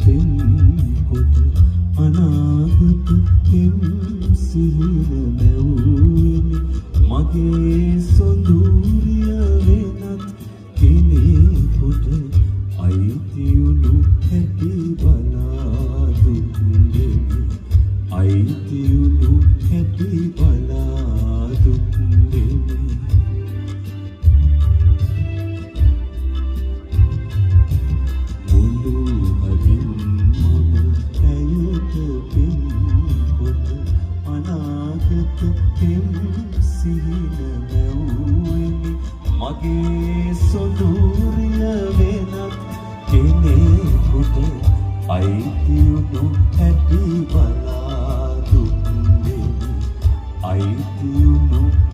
පෙම් කොට අනාගත පෙම් සිහින මැව්වෙමි. මගේ සොඳුරිය වෙනත් කෙනෙකුට අයිති වුණු හැටි බලා දුක් වෙමි. අයිති වුණු හැටි බලා දුක් වෙමි. මුළු හදින් මම ඇයට පෙම් කොට අනාගත පෙම් සිහින මැව්වෙමි. මගේ සොඳුරිය වෙනත් කෙනෙකුට අයිති වුණු හැටි බලා දුක් වෙමි. අයිති